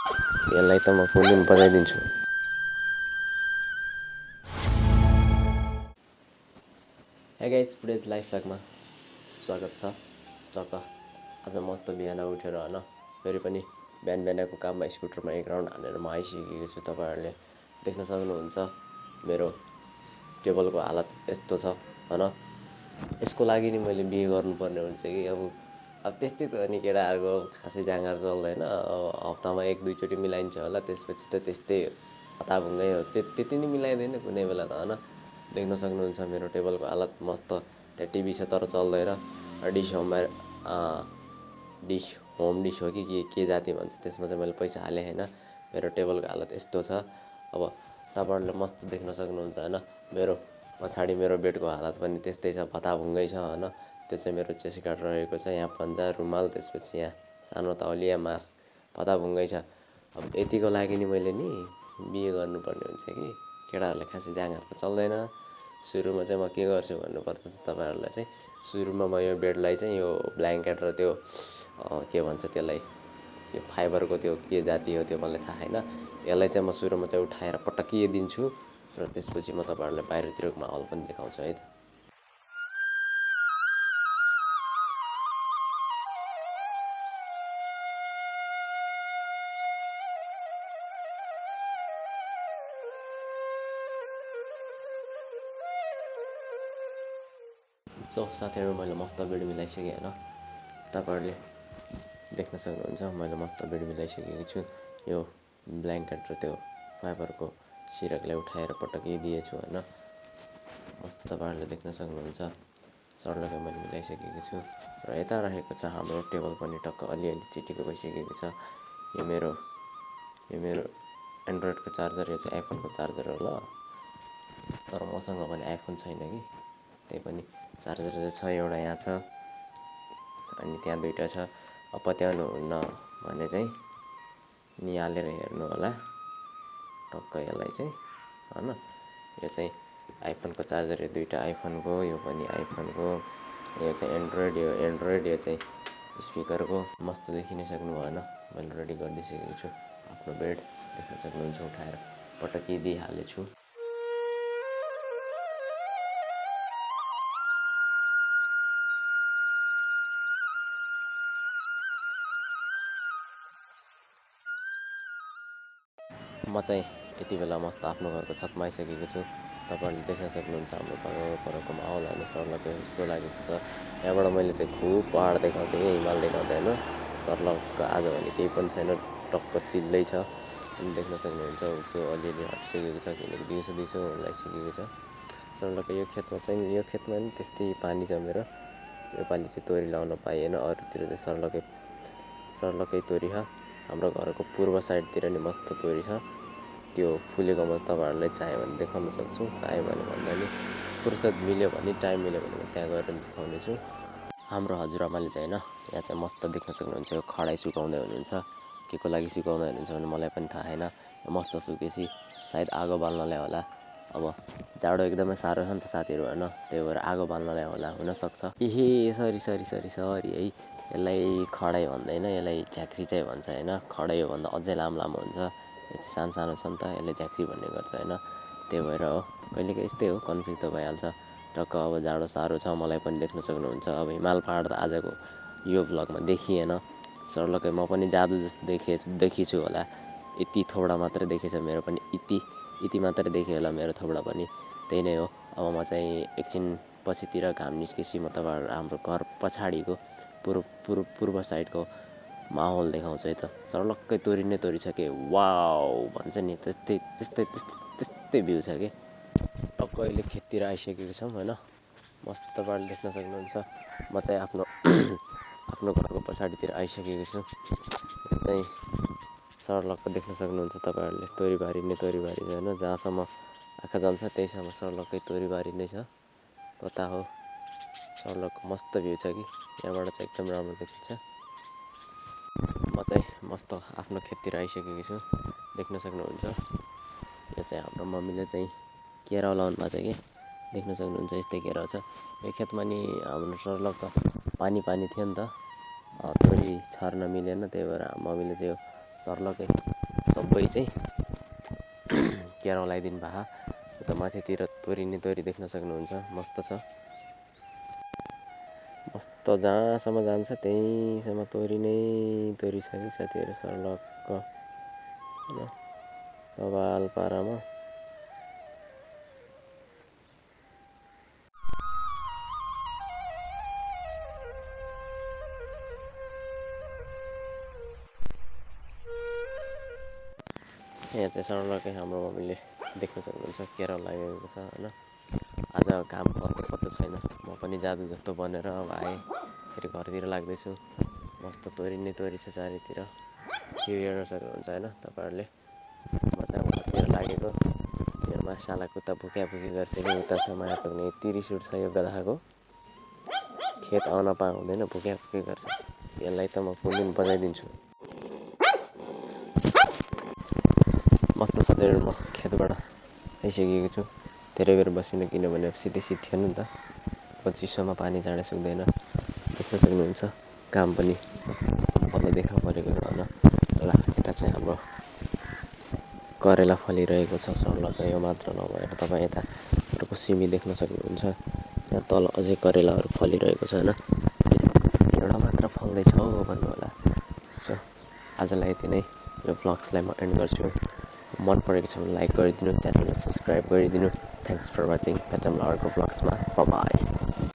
यसलाई त म phone बजाइदिन्छु। Hey guys, today's life व्लगमा स्वागत छ। चक्क आज मस्त बिहान उठेर होइन फेरि पनि बिहानको काममा स्कुटरमा एक राउन्ड हानेर म आइसकेको छु। तपाईँहरूले देख्न सक्नुहुन्छ मेरो टेबलको हालत यस्तो छ होइन। यसको लागि नि मैले बिहे गर्नुपर्ने हुन्छ कि अब त्यस्तै त हो नि, केटाहरूको खासै जाँगर चल्दैन। हप्तामा 1-2 चोटि मिलाइन्छ होला, त्यसपछि त त्यस्तै हताभुङ्गै हो। त्यति नै मिलाइँदैन कुनै बेला त होइन। देख्न सक्नुहुन्छ मेरो टेबलको हालत मस्त। त्यहाँ टिभी छ तर चल्दैन। डिस होम डिस हो कि के जाति भन्छ त्यसमा चाहिँ मैले पैसा हालेँ होइन। मेरो टेबलको हालत यस्तो छ। अब तपाईँहरूले मस्त देख्न सक्नुहुन्छ होइन। मेरो पछाडि मेरो बेडको हालत पनि त्यस्तै छ, भताभुङ्गै छ होइन। त्यो चाहिँ मेरो चेस्ट गार्ड रहेको छ। यहाँ पन्जा, रुमाल, त्यसपछि यहाँ सानो तौलिया, मास्क, भताभुङ्गै छ। अब यतिको लागि नि मैले नि बिहे गर्नुपर्ने हुन्छ कि। केटाहरूले खासै जाँगर त चल्दैन। सुरुमा चाहिँ म के गर्छु भन्नुपर्दा चाहिँ तपाईँहरूलाई चाहिँ सुरुमा म यो बेडलाई चाहिँ यो ब्ल्याङ्केट र त्यो के भन्छ त्यसलाई, यो फाइबरको त्यो के जाति हो त्यो मलाई थाहा छैन। यसलाई चाहिँ म सुरुमा चाहिँ उठाएर पटकिदिन्छु र त्यसपछि म तपाईँहरूलाई बाहिरतिरको माहौल पनि देखाउँछु है त। सो साथीहरू, मैले मस्त बेड मिलाइसकेँ होइन। तपाईँहरूले देख्न सक्नुहुन्छ मैले मस्त बेड मिलाइसकेको छु। यो ब्ल्याङ्केट र त्यो फाइबरको सिरकलाई उठाएर पटकिदिएछु होइन। मस्त तपाईँहरूले देख्न सक्नुहुन्छ सर्लकै मैले मिलाइसकेको छु। र यता रहेको छ हाम्रो टेबल पनि टक्क अलिअलि चिटिको भइसकेको छ। यो मेरो एन्ड्रोइडको चार्जर, यो चाहिँ आइफोनको चार्जर हो ल। तर मसँग पनि आइफोन छैन कि, त्यही पनि चार्जर चाहिँ छ, एउटा यहाँ छ अनि त्यहाँ दुईवटा छ। अब पत्याउनुहुन्न भने चाहिँ निहालेर हेर्नु होला टक्क यसलाई चाहिँ होइन। यो चाहिँ आइफोनको चार्जर, यो दुईवटा आइफोनको, यो पनि आइफोनको। यो चाहिँ एन्ड्रोइड, यो चाहिँ स्पिकरको। मस्त देखि नै सक्नुभयो होइन। मैले रेडी गरिदिइसकेको छु आफ्नो बेड, देख्न सक्नुहुन्छ उठाएर पटकिदिइहालेछु। म चाहिँ यति बेला मस्त आफ्नो घरको छतमा आइसकेको छु। तपाईँहरूले देख्न सक्नुहुन्छ हाम्रो परको माहौल होइन, सर्लकै जस्तो लागेको छ। यहाँबाट मैले चाहिँ खुब पहाड देखाउँथेँ कि हिमाल देखाउँथेँ होइन। सर्लको आज भने केही पनि छैन, टक्क चिल्लै छ। अनि देख्न सक्नुहुन्छ उसो अलिअलि हटिसकेको छ किनकि दिउँसो हुन लागिसकेको छ। सर्लको यो खेतमा नि त्यस्तै पानी जमेर योपालि चाहिँ तोरी लाउन पाइएन। अरूतिर चाहिँ सर्लकै तोरी छ। हाम्रो घरको पूर्व साइडतिर नि मस्त तोरी छ। त्यो फुलेको म तपाईँहरूलाई चाह्यो भने देखाउन सक्छु। चाह्यो भने भन्दा नि फुर्सद मिल्यो भने, टाइम मिल्यो भने म त्यहाँ गएर देखाउने छु। हाम्रो हजुरआमाले चाहिँ होइन यहाँ चाहिँ मस्त देख्न सक्नुहुन्छ यो खडाइ सुकाउँदै हुनुहुन्छ। के को लागि सुकाउँदै हुनुहुन्छ भने मलाई पनि थाहा छैन। मस्त सुकेपछि सायद आगो बाल्नलाई होला। अब जाडो एकदमै साह्रो छ नि त साथीहरू होइन, त्यही भएर आगो बाल्नलाई होला, हुनसक्छ। सरी है, यसलाई खडाइ भन्दैन, यसलाई झ्याक्सी चाहिँ भन्छ होइन। खडाइ हो भन्दा अझै लामो हुन्छ। यो चाहिँ सानो छ नि त, यसले झ्याक्सी भन्ने गर्छ होइन। त्यही भएर हो, कहिलेकाहीँ यस्तै हो, कन्फ्युज त भइहाल्छ। टक्क अब जाडो साह्रो छ, मलाई पनि देख्न सक्नुहुन्छ। अब हिमाल पहाड त आजको यो भ्लगमा देखिएन। सर्लकै म पनि जादु जस्तो देखिछु होला। यति थोबडा मात्रै देखेछ मेरो पनि, यति मात्रै देखेँ होला मेरो थोबडा पनि। त्यही नै हो। अब म चाहिँ एकछिन पछितिर घाम निस्केपछि म तपाईँहरू हाम्रो घर पछाडिको पूर्व साइडको माहौल देखाउँछु है त। सर्लक्कै तोरी नै तोरी छ कि, वाउ भन्छ नि त्यस्तै भ्यू छ कि। टक्क अहिले खेततिर आइसकेको छौँ होइन। मस्त तपाईँहरूले देख्न सक्नुहुन्छ म चाहिँ आफ्नो घरको पछाडितिर आइसकेको छु। यो चाहिँ सर्लक्क देख्न सक्नुहुन्छ तपाईँहरूले, तोरीबारी छ होइन। जहाँसम्म आँखा जान्छ त्यहीसम्म सर्लक्कै तोरीबारी नै छ। कता हो सर्लकको मस्त भ्यू छ कि, यहाँबाट चाहिँ एकदम राम्रो देखिन्छ। म चाहिँ मस्त आफ्नो खेततिर आइसकेको छु, देख्न सक्नुहुन्छ। यो चाहिँ हाम्रो मम्मीले चाहिँ केराउ लाउनु भएको छ कि, देख्न सक्नुहुन्छ यस्तै केराउ छ। यो खेतमा नि हाम्रो सर्लक त पानी थियो नि त, तोरी छर्न मिलेन। त्यही भएर मम्मीले चाहिँ यो सर्लकै सबै चाहिँ केराउ लगाइदिनु भएको। उता माथितिर तोरी नै तोरी देख्न सक्नुहुन्छ, मस्त छ। मस्त जहाँसम्म जान्छ त्यहीँसम्म तोरी नै तोरी छ कि साथीहरू, सर्लक्क होइन, बबाल पारामा। यहाँ चाहिँ सर्लक्कै हाम्रो मम्मीले देख्न सक्नुहुन्छ केरा लागेको छ होइन। आज काम गर्नु पत्तो छैन, म पनि जादु जस्तो बनेर अब आएँ, फेरि घरतिर लाग्दैछु। मस्त तोरी नै तोरी छ चारैतिर, त्यो हेर्न सक्नुहुन्छ होइन तपाईँहरूले। मजातिर लागेको त्योमा साला कुत्ता भुक्याभुकी गर्छ कि उता छ माया पुग्ने, यति रिस उठ्छ यो गधाको। खेत आउन पाउँदैन, भुक्याभुकी गर्छ। यसलाई त म कुन दिन बजाइदिन्छु। मस्त साथीहरू, म खेतबाट आइसकेको छु। धेरै बेर बसिनँ किनभने अब शीत थियो नि त, अब चिसोमा पानी जाँडै सुक्दैन। देख्न सक्नुहुन्छ काम पनि बल्ल देखा परेको छ होइन। ल यता चाहिँ हाम्रो करेला फलिरहेको छ सर्लक्क। यो मात्र नभएर तपाईँ यता सिमी देख्न सक्नुहुन्छ, यहाँ तल अझै करेलाहरू फलिरहेको छ होइन। एउटा मात्र फल्दैछ हौ भन्नु होला। सो आजलाई यति नै, यो भ्लग्सलाई म एन्ड गर्छु। मन परेको छ भने लाइक गरिदिनु, च्यानललाई सब्सक्राइब गरिदिनु। Thanks for watching. भेटौँला अर्को भ्लग्समा, बाई।